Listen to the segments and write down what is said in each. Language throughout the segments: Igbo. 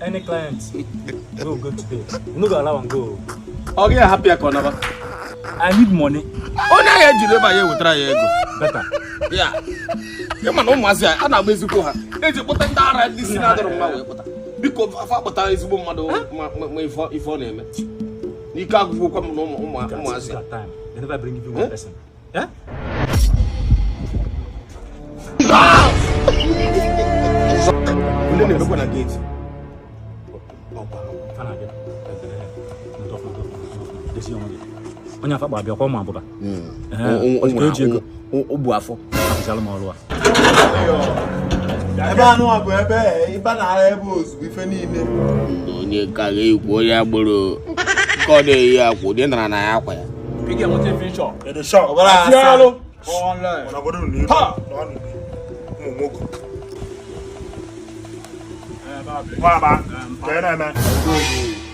Any client go go today. You no go allow am go. Ọ gaghị ahapụ ya ka ọ naba. I need money. Onye ahụ ejiri ebe a ya ewetara ya ego. Better. Ya ịma na ụmụazị a na-agba ezigbo ha eji kpụta ndị ara, ndị si na-adọrọ mma wee kpụta. Biko, afọ akpụtara ezigbo mmadụ ma ife ọ na-eme n'ike agụgwokwa m na ụmụazị Look a. at time. They never bring even one person. Eh? Onye na-emekwa na gate? Fa na-abịa. Dozie onwe gị. Onye afa abịa kwa ụmụ abụba. Ee, eji ego. Ogbu afọ. Akụzialụ m ọrụ a. Ebe anụ a bụ ebe ịba na-ara ebe ozugbo ife niile. Onye ka ga-ekwu onye agboro ka ọ na-eyi akwa ụdị nara na ya akwa ya. Ọbara asa ọnọgodo n'iru ụmụ nwoke.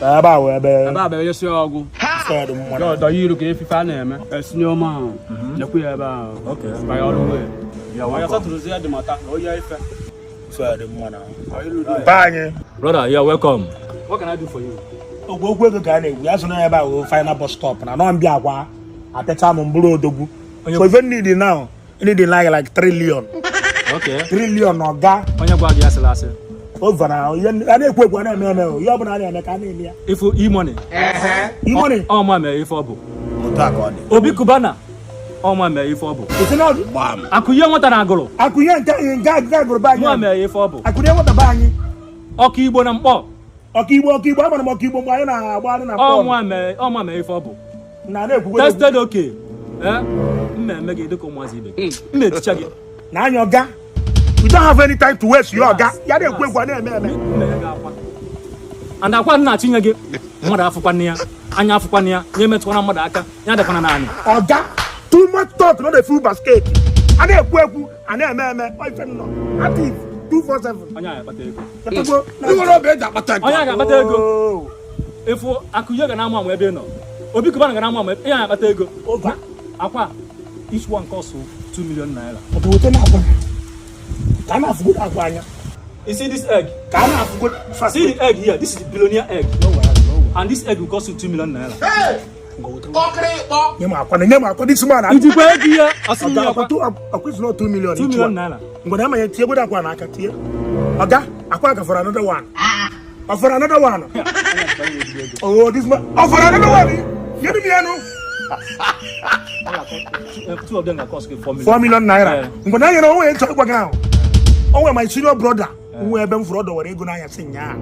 Ebe a wee ebe Ebe a bụ ebe ọgwụ. ife dị mma. Dọ iru ka efife a na-eme esinye ọma ahụ nyekwa ya ebe ahụ. Okay. Banye ọrụ wee. Yeah, Onye welcome. satụrụzi ya dị mata na onye ife. Ife dị mma na be anyị. Brother, you are welcome. What can I do for you? Ogwe okwu ego ka a na-egwu ya so na ebe a wee final bus stop na nọ mbịa akwa apịacha m mbụrụ odogwu. So ife need now, need like trillion. Okay. Trillion ọga. Onye gwa gị asịla asị. Over na ihe a na-ekwu ekwu a na-eme eme o. Ihe ọbụla a na-eme ka a na-eme ya. Ifu E-Money. E-Money. Ọma mee ife ọ bụ. Otu a ka ọ dị. Obi Cubana. Ọma mee ife ọ bụ. Esi na Akụnye nwata na agụrụ. Akụnye nke anyị nke agụrụ be Mụa anyị. mee ife ọ bụ. Akụnye nwata be anyị. Ọka Igbo na Mkpọ. Ọkaigbo, Ọkaigbo, amara m Ọkaigbo mgbe anyị na-agba anyị na pọl. Ọmụa mee ife ọ bụ. Na na-ekwukwe. Tested okay. Eh? M na-eme gị dịka ụmụazị ibe gị. M na-eticha gị. Na anya ọga, we don't have any time to waste. Ya ọga ya na-ekwu ekwu a na-eme eme. M na-enye gị akwa. And akwa nna achinye gị mmadụ afụkwana ya anya, afụkwana ya ya, emetụkwana mmadụ aka ya, dakwana naanị. Ọga, too much talk no dey full basket. A na-ekwu ekwu a na-eme eme. Ọ ife nọ active 247. Onye a ga-akpata ego. Chetakwa Ndị nwere obi eji akpata ego. Onye a ga-akpata ego. Oh, Efu Akụnye ga na-amụ amụ ebe ị nọ. Obi Cubana ga na-amụ amụ ebe ya akpata ego. Over. Akwa each one cost 2 million naira. Ọ bụ wete na-akwa ka a na-afụgodo akwa anya. You see this egg? Ka a na-afụgodo. See the egg here? This is the billionaire egg. And this egg will cost you 2 million naira. Ọkịrịkpọ. Nye m akwa na nye m akwa, this man. Ijikwa ego ya asị m Ọga ya akwa akwa. akwa is not 2 million 2 each million one. naira. Mgbe na amanye tie godo akwa n'aka tie ọga akwa ka for another one, ọ for another one. Oh, this man, ọ for another one. Nyere m ya nụ. Two of them ga cost you 4 million. 4 million naira. Eh. Mgbe na nyere onwe ya nchọ ịgwa gị ahụ onwe my senior brother nwe ebe m fụrụ ọ dọwara ego n'anya si nyaa.